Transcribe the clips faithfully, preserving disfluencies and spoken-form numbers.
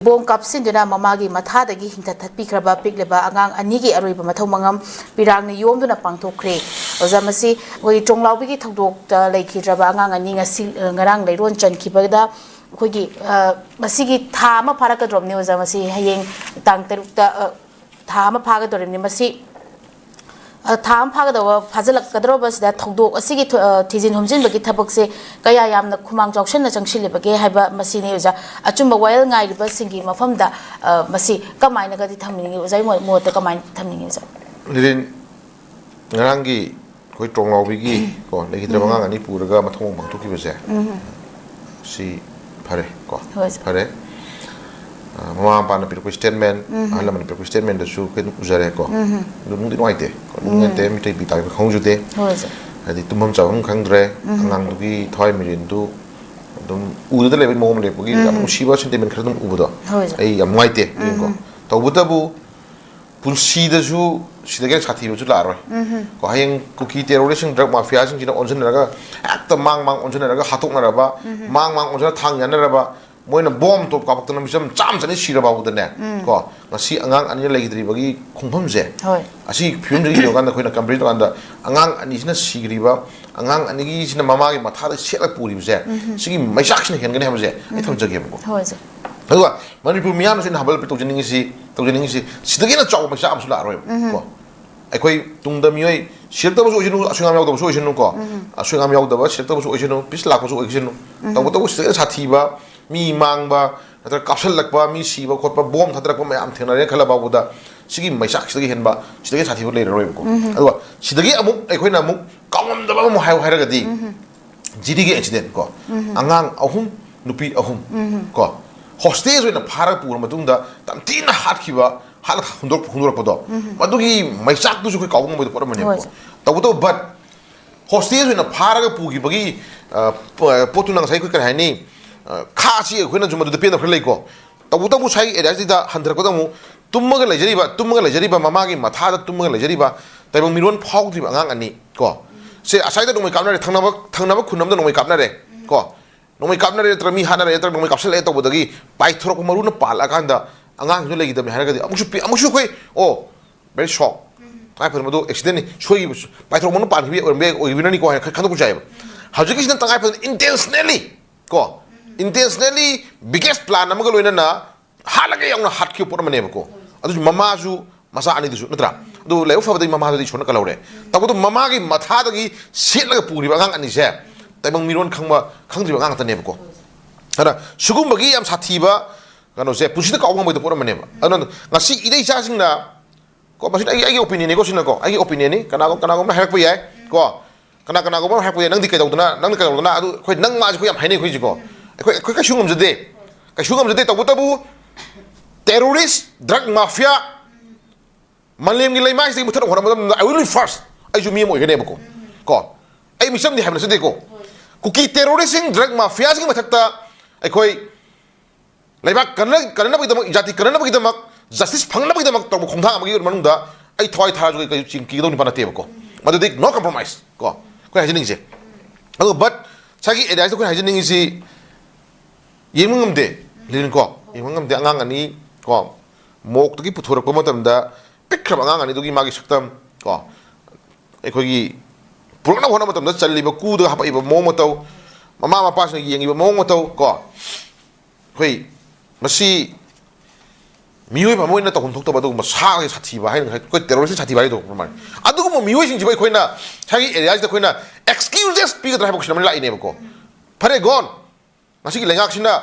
Bomb ꯀꯥꯞꯁꯤꯟꯗꯨꯅ ꯃꯃꯥꯒꯤ ꯃꯊꯥꯗꯒꯤ ꯍꯤꯡꯊ ꯊꯠꯄꯤꯈ꯭ꯔꯕ ꯄꯤꯛꯂꯤꯕ ꯑꯉꯥꯡ ꯑꯅꯤꯒꯤ ꯑꯔꯣꯏꯕ ꯃꯊꯧ ꯃꯉꯝ ꯄꯤꯔꯥꯡꯅ ꯌꯣꯝꯗꯨꯅ ꯄꯥꯡꯊꯣꯛꯈ꯭ꯔꯦ꯫ ꯑꯣꯖꯥ, ꯃꯁꯤ ꯑꯩꯈꯣꯏꯒꯤ ꯇ꯭ꯔꯣꯡꯂꯥꯎꯕꯤꯒꯤ ꯊꯧꯗꯣꯛꯇ ꯂꯩꯈꯤꯗ꯭ꯔꯕ ꯑꯉꯥꯡ ꯑꯅꯤ ꯉꯁꯤ, ꯑ, ꯉꯔꯥꯡ ꯂꯩꯔꯣꯟ ꯆꯟꯈꯤꯕꯗ ꯑꯩꯈꯣꯏꯒꯤ, ꯑ, ꯃꯁꯤꯒꯤ ꯊꯥ ꯑꯃ ꯐꯥꯔꯛꯀꯗ꯭ꯔꯣꯕꯅꯤ ꯑꯣꯖꯥ꯫ ꯃꯁꯤ ꯍꯌꯦꯡ ꯇꯥꯡ ꯇꯔꯨꯛꯇ, ꯑ, ꯊꯥ ꯑꯃ ꯐꯥꯒꯗꯧꯔꯤꯕꯅꯤ꯫ ꯃꯁꯤ ꯑ, ꯊꯥ ꯑꯃ ꯐꯥꯒꯗꯧꯕ ꯐꯥꯖꯤꯜꯂꯛꯀꯗꯧꯔꯕꯁꯤꯗ ꯊꯧꯗꯣꯛ ꯑꯁꯤꯒꯤ ꯊ-, ꯑ, ꯊꯤꯖꯤꯟ ꯍꯨꯝꯖꯤꯟꯕꯒꯤ ꯊꯕꯛꯁꯦ ꯀꯌꯥ ꯌꯥꯝꯅ ꯈꯨꯃꯥꯡ ꯆꯥꯎꯁꯟꯅ ꯆꯪꯁꯤꯜꯂꯤꯕꯒꯦ ꯍꯥꯏꯕ ꯃꯁꯤꯅꯤ ꯑꯣꯖꯥ꯫ ꯑꯆꯨꯝꯕ ꯋꯥꯌꯦꯜ ꯉꯥꯏꯔꯤꯕꯁꯤꯡꯒꯤ ꯃꯐꯝꯗ, ꯑ, ꯃꯁꯤ ꯀꯃꯥꯏꯅꯒꯗꯤ ꯊꯝꯅꯤꯡꯉꯤ ꯑꯣꯖꯥꯒꯤ ꯃꯣꯠ-, ꯃꯣꯠꯇ ꯀꯃꯥꯏꯅ ꯊꯝꯅꯤꯡꯉꯤ ꯑꯣꯖꯥ? ꯂꯤꯂꯤꯟ, ꯉꯔꯥꯡꯒꯤ ꯑꯩꯈꯣꯏ ꯇ꯭ꯔꯣꯡꯂꯥꯎꯕꯤꯒꯤ ꯀꯣ, ꯂꯩꯈꯤꯗ꯭ꯔꯕ ꯎꯝ꯫ ꯑꯉꯥꯡ ꯑꯅꯤ ꯄꯨꯔꯒ ꯃꯊꯧ ꯃꯉꯝ ꯄꯥꯡꯊꯣꯛꯈꯤꯕꯁꯦ, ꯎꯝ꯫ ꯁꯤ ꯐꯔꯦ ꯀꯣ꯫ ꯍꯣꯏ, ꯁꯥꯔ꯫ ꯐꯔꯦ꯫ ꯑ, ꯃꯃꯥ ꯃꯄꯥꯅ ꯄꯤꯔꯛꯄ statement, ꯎꯝ꯫ ꯑꯍꯜ ꯂꯃꯟꯅ ꯄꯤꯔꯛꯄ statement ꯗꯁꯨ ꯑꯩꯈꯣꯏ ꯑꯗꯨꯝ ꯎꯖꯔꯦ ꯀꯣ꯫ ꯎꯝ꯫ ꯑꯗꯨ ꯅꯨꯡꯗꯤ ꯅꯨꯡꯉꯥꯏꯇꯦ ꯀꯣ꯫ ꯎꯝ꯫ ꯅꯨꯡꯉꯥꯏꯇꯦ, ꯃꯤꯇꯩ ꯃꯤꯄꯥ ꯇꯥꯔꯤꯕ ꯈꯪꯍꯧꯖꯗꯦ꯫ ꯍꯣꯏ, ꯁꯥꯔ꯫ ꯍꯥꯏꯗꯤ ꯇꯨꯝꯐꯝ ꯆꯥꯐꯝ ꯈꯪꯗ꯭ꯔꯦ꯫ ꯎꯝ꯫ ꯑꯉꯥꯡꯗꯨꯒꯤ ꯊꯋꯥꯏ ꯃꯤꯔꯦꯟꯗꯨ ꯑꯗꯨꯝ ꯎꯗꯨꯗ ꯂꯩꯕꯒꯤ ꯃꯑꯣꯡ ꯑꯃ ꯂꯩꯔꯛꯄꯒꯤ ꯌꯥꯝ ꯎꯝ꯫ ꯅꯨꯡꯁꯤꯕ sentiment ꯈꯔ ꯑꯗꯨꯝ ꯎꯕꯗꯣ ꯍꯣꯏ, ꯁꯥꯔ꯫ ꯑꯩ ꯌꯥꯝ ꯅꯨꯡꯉꯥꯏꯇꯦ꯫ ꯎꯝ꯫ ꯀꯣ꯫ ꯇꯧꯕꯇꯕꯨ ꯄꯨꯟꯁꯤꯗꯁꯨ ꯁꯤꯗꯒꯤ ꯍꯦꯟꯅ ꯁꯥꯊꯤꯕꯁꯨ ꯂꯥꯛꯑꯔꯣꯏ꯫ ꯎꯝ꯫ ꯀꯣ, ꯍꯌꯦꯡ ꯀꯨꯀꯤ terrorist ꯁꯤꯡ, drug mafia ꯁꯤꯡꯁꯤꯅ ꯑꯣꯟꯁꯤꯟꯅꯔꯒ ꯍꯦꯛꯇ ꯃꯥꯡ ꯃꯥꯡ ꯑꯣꯟꯁꯤꯟꯅꯔꯒ ꯍꯥꯠꯇꯣꯛꯅꯔꯕ, ꯎꯝ꯫ ꯃꯥꯡ ꯃꯥꯡ ꯑꯣꯟꯁꯤꯟꯅ ꯊꯥꯡ ꯌꯥꯟꯅꯔꯕ, ꯃꯣꯏꯅ ꯕꯣꯝ ꯇꯣꯞ ꯀꯥꯞꯄꯛꯇꯅ ꯃꯤꯆꯝ ꯆꯥꯝ ꯆꯅꯤ ꯁꯤꯔ ꯐꯥꯎꯕꯗꯅꯦ, ꯎꯝ꯫ ꯀꯣ, ꯉꯁꯤ ꯑꯉꯥꯡ ꯑꯅꯤ ꯂꯩꯈꯤꯗ꯭ꯔꯤꯕꯒꯤ ꯈꯣꯡꯐꯝꯁꯦ, ꯍꯣꯏ꯫ ꯑꯁꯤ ꯐꯤꯕꯝꯁꯤꯗ ꯌꯦꯡꯉꯀꯥꯟꯗ ꯑꯩꯈꯣꯏꯅ compare ꯇꯧꯀꯥꯟꯗ ꯑꯉꯥꯡ ꯑꯅꯤꯁꯤꯅ ꯁꯤꯈ꯭ꯔꯤꯕ, ꯑꯉꯥꯡ ꯑꯅꯤꯒꯤꯁꯤꯅ ꯃꯃꯥꯒꯤ ꯃꯊꯥꯗ ꯁꯦꯠꯂ ꯄꯨꯔꯤꯕꯁꯦ, ꯎꯝ꯫ ꯁꯤꯒꯤ ꯃꯩꯆꯥꯛꯁꯤꯅ ꯍꯦꯟꯒꯅꯤ ꯍꯥꯏꯕꯁꯦ ꯑꯩ ꯎꯝ꯫ ꯊꯝꯖꯒꯦꯕꯀꯣ꯫ ꯍꯣꯏ, ꯁꯥꯔ꯫ ꯑꯗꯨꯒ ꯃꯅꯤꯄꯨꯔ ꯃꯤꯌꯥꯝꯅꯁꯨ ꯑꯩꯅ ꯍꯕꯜ ꯇꯧꯖꯅꯤꯡꯉꯤꯁꯤ, ꯇꯧꯖꯅꯤꯡꯉꯤꯁꯤ, ꯁꯤꯗꯒꯤ ꯍꯦꯟꯅ ꯆꯥꯎꯕ ꯃꯩꯆꯥꯛ ꯑꯃꯁꯨ ꯂꯥꯛꯑꯔꯣꯏꯕ ꯎꯝ꯫ ꯀꯣ꯫ ꯑꯩꯈꯣꯏ ꯇꯨꯡꯗ ꯃꯤꯑꯣꯏ ꯁꯤꯔꯛꯇꯕꯁꯨ ꯑꯣꯏꯁꯅꯨ, ꯑꯁꯣꯏ ꯑꯉꯥꯝ ꯌꯥꯎꯗꯕꯁꯨ ꯑꯣꯏꯁꯅꯨ ꯀꯣ꯫ ꯎꯝ꯫ ꯑꯁꯣꯏ ꯑꯉꯥꯝ ꯌꯥꯎꯗꯕ ꯁꯤꯔꯛꯇꯕꯁꯨ ꯑꯣꯏꯁꯅꯨ, peace ꯂꯥꯛꯄꯁꯨ ꯑꯣꯏꯁꯅꯨ꯫ ꯎꯝ꯫ ꯇꯧꯕꯇꯕꯨ ꯁꯤꯗꯒꯤ ꯍꯦꯟꯅ ꯁꯥꯊꯤꯕ, ꯃꯤ ꯃꯥꯡꯕ, ꯅꯠꯇ꯭ꯔꯒ ꯀꯥꯞꯁꯤꯜꯂꯛꯄ, ꯃꯤ ꯁꯤꯕ ꯈꯣꯠꯄ, ꯕꯣꯝ ꯊꯥꯗꯔꯛꯄ ꯃꯌꯥꯝ ꯊꯦꯡꯅꯔꯦ ꯈꯜꯂ ꯐꯥꯎꯕꯗ ꯁꯤꯒꯤ ꯃꯩꯆꯥꯛꯁꯤꯗꯒꯤ ꯍꯦꯟꯕ, ꯁꯤꯗꯒꯤ ꯁꯥꯊꯤꯕ ꯂꯩꯔꯔꯣꯏꯕꯀꯣ꯫ ꯎꯝ꯫ ꯑꯗꯨꯒ ꯁꯤꯗꯒꯤ ꯑꯃꯨꯛ ꯑꯩꯈꯣꯏꯅ ꯑꯃꯨꯛ ꯀꯥꯎꯉꯝꯗꯕ ꯑꯃ ꯍꯥꯏꯌꯨ ꯍꯥꯏꯔꯒꯗꯤ, ꯎꯝ꯫ ꯖꯤꯔꯤꯒꯤ incident ꯀꯣ, ꯎꯝ꯫ ꯑꯉꯥꯡ ꯑꯍꯨꯝ, ꯅꯨꯄꯤ ꯑꯍꯨꯝ ꯎꯝ꯫ ꯀꯣ, hostage ꯑꯣꯏꯅ ꯐꯥꯔꯒ ꯄꯨꯔ ꯃꯇꯨꯡꯗ ꯌꯥꯝ ꯊꯤꯅ ꯍꯥꯠꯈꯤꯕ, ꯍꯥꯠꯂ ꯍꯨꯟꯗꯣꯔꯛ-, ꯍꯨꯟꯗꯣꯔꯛꯄꯗꯣ, ꯎꯝ꯫ ꯃꯗꯨꯒꯤ ꯃꯩꯆꯥꯛꯇꯨꯁꯨ ꯑꯩꯈꯣꯏ ꯀꯥꯎꯕ ꯉꯝꯃꯣꯏꯗꯕ ꯄꯣꯠ ꯑꯃꯅꯦꯕꯀꯣ꯫ ꯍꯣꯏ꯫ ꯇꯧꯕꯇꯕꯨ, but hostage ꯑꯣꯏꯅ ꯐꯥꯔꯒ ꯄꯨꯈꯤꯕꯒꯤ, ꯑ, ꯄ-, ꯄꯣꯠꯇꯨꯅ ꯉꯁꯥꯏ ꯑꯩꯈꯣꯏ ꯀꯔꯤ ꯍꯥꯏꯅꯤ, ꯑ, ꯈꯥꯁꯤ ꯑꯩꯈꯣꯏꯅꯁꯨ ꯃꯗꯨꯗ ꯄꯦꯟꯗꯕ ꯈꯔ ꯂꯩꯀꯣ꯫ ꯇꯧꯕꯇꯕꯨ ꯉꯁꯥꯏꯒꯤ area ꯁꯤꯗ ꯍꯟꯊꯔꯛꯄꯗ ꯑꯃꯨꯛ ꯇꯨꯝꯃꯒ ꯂꯩꯖꯔꯤꯕ, ꯇꯨꯝꯃꯒ ꯂꯩꯖꯔꯤꯕ, ꯃꯃꯥꯒꯤ ꯃꯊꯥꯗ ꯇꯨꯝꯃꯒ ꯂꯩꯖꯔꯤꯕ, ꯇꯥꯏꯕꯪ ꯃꯤꯔꯣꯟ ꯐꯥꯎꯗ꯭ꯔꯤꯕ ꯑꯉꯥꯡ ꯑꯅꯤ ꯀꯣ꯫ ꯁꯦ ꯑꯁ꯭ꯋꯥꯏꯗ ꯅꯣꯡꯃꯩ ꯀꯥꯞꯅꯔꯦ, ꯊꯪꯅꯕ, ꯊꯪꯅꯕ ꯈꯨꯟ ꯑꯃꯗ ꯅꯣꯡꯃꯩ ꯀꯥꯞꯅꯔꯦ ꯀꯣ꯫ ꯅꯣꯡꯃꯩ ꯀꯥꯞꯅꯔꯦ ꯅꯠꯇ꯭ꯔꯒ ꯃꯤ ꯍꯥꯠꯅꯔꯦ ꯅꯠꯇ꯭ꯔꯒ ꯅꯣꯡꯃꯩ ꯀꯥꯞꯁꯤꯜꯂꯛꯑꯦ ꯇꯧꯕꯗꯒꯤ ꯄꯥꯏꯊꯣꯔꯛꯄ ꯃꯔꯨꯅ ꯄꯥꯜꯂꯛꯑꯀꯥꯟꯗ ꯑꯉꯥꯡꯁꯤꯡꯗꯣ ꯂꯩꯈꯤꯗꯕꯅꯤ ꯍꯥꯏꯔꯒꯗꯤ ꯑꯃꯨꯛꯁꯨ ꯄꯤ- ꯑꯃꯨꯛꯁꯨ ꯑꯩꯈꯣꯏ ꯑꯣ very shock, ꯇꯉꯥꯏ ꯐꯗꯅ ꯃꯗꯨ ꯑꯦꯛꯁꯤꯗꯦꯟꯅꯤ, ꯁꯣꯏꯈꯤꯕ, ꯄꯥꯏꯊꯣꯔꯛꯄ ꯃꯔꯨꯅ ꯄꯥꯟꯈꯤꯕ ꯑꯣꯏꯔꯝꯕ ꯌꯥꯏ, ꯑꯣꯏꯈꯤꯕꯅꯅꯤꯀꯣ ꯍꯥꯏꯅ ꯈꯟꯗꯣꯛꯄꯁꯨ ꯌꯥꯏꯑꯕ꯫ ꯍꯧꯖꯤꯛꯀꯤꯁꯤꯅ ꯇꯉꯥꯏ ꯐꯗꯅ intentionally ꯀꯣ, intentionally biggest plan ꯑꯃꯒ ꯂꯣꯏꯅꯅ ꯍꯥꯠꯂꯒꯦ ꯌꯥꯎꯅ ꯍꯥꯠꯈꯤꯕ ꯄꯣꯠ ꯑꯃꯅꯦꯕꯀꯣ꯫ ꯑꯗꯨꯁꯨ ꯃꯃꯥꯁꯨ ꯃꯆꯥ ꯑꯅꯤꯗꯨꯁꯨ ꯅꯠꯇ꯭ꯔꯥ? ꯑꯗꯨ ꯂꯥꯏꯕꯛ ꯐꯕꯗꯒꯤ ꯃꯃꯥꯗꯨꯗꯤ ꯏꯁꯣꯔꯅ ꯀꯜꯍꯧꯔꯦ꯫ ꯇꯧꯕꯗꯨ ꯃꯃꯥꯒꯤ ꯃꯊꯥꯗꯒꯤ ꯁꯦꯠꯂꯒ ꯄꯨꯔꯤꯕ ꯑꯉꯥꯡ ꯑꯅꯤꯁꯦ ꯇꯥꯏꯕꯪ ꯃꯤꯔꯣꯟ ꯈꯪꯕ, ꯈꯪꯗ꯭ꯔꯤꯕ ꯑꯉꯥꯡ ꯉꯥꯛꯇꯅꯦꯕꯀꯣ꯫ ꯑꯗꯨꯅ ꯁꯤꯒꯨꯝꯕꯒꯤ ꯌꯥꯝ ꯁꯥꯊꯤꯕ ꯀꯩꯅꯣꯁꯦ ꯄꯨꯟꯁꯤꯗ ꯀꯥꯎꯕ ꯉꯝꯃꯣꯏꯗꯕ ꯄꯣꯠ ꯑꯃꯅꯦꯕ꯫ ꯑꯗꯨꯅ ꯉꯁꯤ ꯏꯆꯥꯁꯤꯡꯅ ꯀꯣ, ꯃꯁꯤꯗꯤ ꯑꯩꯒꯤ, ꯑꯩꯒꯤ opinionꯅꯤꯀꯣ, ꯁꯤꯅꯀꯣ, ꯑꯩꯒꯤ opinionꯅꯤ꯫ ꯀꯅꯥꯒꯨꯝ-, ꯀꯅꯥꯒꯨꯝꯕꯅ ꯍꯥꯏꯔꯛꯄ ꯌꯥꯏ ꯀꯣ, ꯀꯅꯥ ꯀꯅꯥꯒꯨꯝꯕ ꯑꯃ ꯍꯥꯏꯔꯛꯄ ꯌꯥꯏ, "ꯅꯪꯗꯤ ꯀꯩꯗꯧꯗꯅ, ꯅꯪꯗꯤ ꯀꯩꯗꯧꯗꯅ?" ꯑꯗꯨ ꯑꯩꯈꯣꯏ ꯅꯪ ꯃꯥꯁꯦ ꯑꯩꯈꯣꯏ ꯌꯥꯝ ꯍꯥꯏꯅꯩ ꯑꯩꯈꯣꯏꯁꯤꯀꯣ꯫ ꯑꯩꯈꯣꯏ, ꯑꯩꯈꯣꯏ ꯀꯩꯁꯨ ꯉꯝꯖꯗꯦ, ꯀꯩꯁꯨ ꯉꯝꯖꯗꯦ꯫ ꯇꯧꯕꯇꯕꯨ terrorist, drug mafia ꯃꯥꯂꯦꯝꯒꯤ ꯂꯩꯃꯥꯏꯁꯤꯗꯒꯤ ꯃꯨꯊꯠꯅꯕ ꯍꯣꯠꯅꯕ ꯃꯇꯝꯗ I will be first, ꯑꯩꯁꯨ ꯃꯤ ꯑꯃ ꯑꯣꯏꯒꯅꯦꯕꯀꯣ꯫ ꯀꯣ, ꯑꯩ ꯃꯤꯆꯝꯗꯤ ꯍꯥꯏꯕ ꯅꯠꯆꯗꯦꯀꯣ꯫ ꯀꯨꯀꯤ terroristꯁꯤꯡ, drug mafiaꯁꯤꯡꯒꯤ ꯃꯊꯛꯇ ꯑꯩꯈꯣꯏ ꯂꯩꯕꯥꯛ ꯀꯟꯅ-, ꯀꯟꯅꯅꯕꯒꯤꯗꯃꯛ, ꯖꯥꯇꯤ ꯀꯟꯅꯅꯕꯒꯤꯗꯃꯛ, justice ꯐꯪꯅꯕꯒꯤꯗꯃꯛ ꯇꯧꯕ ꯈꯣꯡꯊꯥꯡ ꯑꯃꯒꯤ ꯃꯅꯨꯡꯗ ꯑꯩ ꯊꯋꯥꯏ ꯊꯥꯔꯁꯨ ꯑꯩ ꯀꯩꯁꯨ ꯆꯤꯡ ꯀꯤꯒꯗꯧ ꯅꯨꯄꯥ ꯅꯠꯇꯦꯕꯀꯣ꯫ ꯃꯗꯨꯗꯤ no compromise ꯀꯣ, ꯑꯩꯈꯣꯏ ꯍꯥꯏꯖꯅꯤꯡꯉꯤꯁꯦ꯫ ꯑꯗꯣ but ꯉꯁꯥꯏꯒꯤ areaꯁꯤꯗ ꯑꯩꯈꯣꯏꯅ ꯍꯥꯏꯖꯅꯤꯡꯉꯤꯁꯤ ꯌꯦꯡꯕ ꯉꯝꯗꯦ, ꯂꯤꯔꯤꯟ ꯀꯣ, ꯌꯦꯡꯕ ꯉꯝꯗꯦ꯫ ꯑꯉꯥꯡ ꯑꯅꯤ ꯀꯣ, ꯃꯣꯛꯇꯒꯤ ꯄꯨꯊꯣꯔꯛꯄ ꯃꯇꯝꯗ ꯄꯤꯛꯈ꯭ꯔꯕ ꯑꯉꯥꯡ ꯑꯅꯤꯗꯨꯒꯤ ꯃꯥꯒꯤ ꯁꯛꯇꯝ ꯀꯣ, ꯑꯩꯈꯣꯏꯒꯤ ꯄꯨꯔꯛꯅꯕ ꯍꯣꯠꯅꯕ ꯃꯇꯝꯗ ꯆꯜꯂꯤꯕ ꯀꯨꯗꯒ ꯍꯥꯄꯛꯏꯕ ꯃꯑꯣꯡ ꯃꯇꯧ, ꯃꯃꯥ ꯃꯄꯥꯁꯤꯡꯅ ꯌꯦꯡꯉꯤꯕ ꯃꯑꯣꯡ ꯃꯇꯧ ꯀꯣ, ꯑꯩꯈꯣꯏ ꯃꯁꯤ ꯃꯤꯑꯣꯏꯕ ꯑꯃ ꯑꯣꯏꯅ ꯇꯧꯐꯝ ꯊꯣꯛꯇꯕ ꯑꯗꯨꯒꯨꯝꯕ ꯁꯥꯒꯤ ꯁꯥꯊꯤꯕ ꯍꯥꯏꯅ ꯉꯁꯥꯏ ꯑꯩꯈꯣꯏ terrorist ꯁꯥꯊꯤꯕ ꯍꯥꯏꯗꯣ ꯃꯥꯅꯤ꯫ ꯑꯗꯨꯒꯨꯝꯕ ꯃꯤꯑꯣꯏꯁꯤꯡꯁꯤꯕꯨ ꯑꯩꯈꯣꯏꯅ ꯉꯁꯥꯏꯒꯤ areaꯁꯤꯗ ꯑꯩꯈꯣꯏꯅ excuses ꯄꯤꯒꯗ꯭ꯔꯥ ꯍꯥꯏꯕ question ꯑꯃ ꯂꯥꯛꯏꯅꯦꯕꯀꯣ꯫ ꯐꯔꯦ, gone, ꯉꯁꯤꯒꯤ ꯂꯩꯉꯥꯛꯁꯤꯅ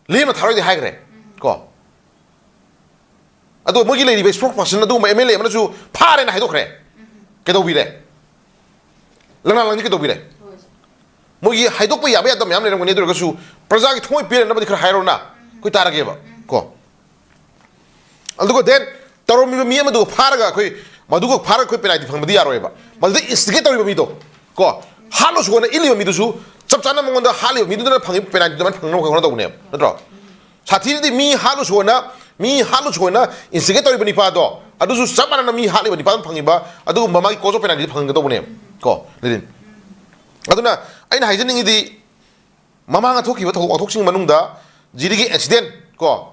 ꯂꯦꯝꯅ ꯊꯥꯔꯣꯏꯗꯤ ꯍꯥꯏꯈ꯭ꯔꯦ ꯀꯣ꯫ ꯑꯗꯣ ꯃꯣꯏꯒꯤ ꯂꯩꯔꯤꯕ spokesperson ꯑꯗꯨꯒꯨꯝꯕ MLA ꯑꯃꯅꯁꯨ ꯐꯥꯔꯦꯅ ꯍꯥꯏꯗꯣꯛꯈ꯭ꯔꯦ꯫ ꯀꯩꯗꯧꯕꯤꯔꯦ? ꯂꯪꯂꯥ ꯂꯪꯅꯤ ꯀꯩꯗꯧꯕꯤꯔꯦ? ꯃꯣꯏꯒꯤ ꯍꯥꯏꯗꯣꯛꯄ ꯌꯥꯕ ꯌꯥꯗꯕ ꯃꯌꯥꯝ ꯂꯩꯔꯝꯒꯅꯤ, ꯑꯗꯨ ꯑꯣꯏꯔꯒꯁꯨ ꯄ꯭ꯔꯖꯥꯒꯤ ꯊꯃꯣꯏ ꯄꯦꯟꯅꯅꯕꯗꯤ ꯈꯔ ꯍꯥꯏꯔꯣꯅ ꯑꯩꯈꯣꯏ ꯇꯥꯔꯒꯦꯕ ꯀꯣ꯫ ꯑꯗꯨꯒ then ꯇꯧꯔꯝꯃꯤꯕ ꯃꯤ ꯑꯃꯗꯨꯒ ꯐꯥꯔꯒ ꯑꯩꯈꯣꯏ, ꯃꯗꯨꯒ ꯐꯥꯔꯒ ꯑꯩꯈꯣꯏ penalty ꯐꯪꯕꯗꯤ ꯌꯥꯔꯣꯏꯕ꯫ ꯃꯗꯨꯗ instigate ꯇꯧꯔꯤꯕ ꯃꯤꯗꯣ ꯀꯣ, ꯍꯥꯠꯂꯨ ꯁꯨꯅ ꯏꯜꯂꯤꯕ ꯃꯤꯗꯨꯁꯨ ꯆꯞ ꯆꯥꯅ ꯃꯉꯣꯟꯗ ꯍꯥꯠꯂꯤꯕ ꯃꯤꯗꯨꯗꯅ ꯐꯪꯉꯤꯕ penaltyꯗꯨ ꯑꯗꯨꯃꯥꯏꯅ ꯐꯪꯅꯕ ꯀꯩꯅꯣ ꯇꯧꯕꯅꯦꯕ, ꯅꯠꯇ꯭ꯔꯣ? ꯁꯥꯊꯤꯗꯨꯗꯤ ꯃꯤ ꯍꯥꯠꯂꯨ ꯁꯨꯅ, ꯃꯤ ꯍꯥꯠꯂꯨ ꯁꯨꯅ instigate ꯇꯧꯔꯤꯕ ꯅꯤꯄꯥꯗꯣ ꯑꯗꯨꯁꯨ ꯆꯞ ꯃꯥꯟꯅꯅ ꯃꯤ ꯍꯥꯠꯂꯤꯕ ꯅꯤꯄꯥꯗꯨꯅ ꯐꯪꯉꯤꯕ ꯑꯗꯨꯒꯨꯝꯕ ꯃꯥꯒꯤ cause of penalty ꯐꯪꯒꯗꯧꯕꯅꯦꯕ ꯀꯣ, ꯂꯤꯔꯤꯟ꯫ ꯑꯗꯨꯅ ꯑꯩꯅ ꯍꯥꯏꯖꯅꯤꯡꯉꯤꯗꯤ ꯃꯃꯥꯡꯗ ꯊꯣꯛꯈꯤꯕ ꯊꯧꯗꯣꯛ ꯋꯥꯊꯣꯛꯁꯤꯡꯒꯤ ꯃꯅꯨꯡꯗ ꯖꯤꯔꯤꯒꯤ ꯑꯦꯛꯁꯤꯗꯦꯟ ꯀꯣ,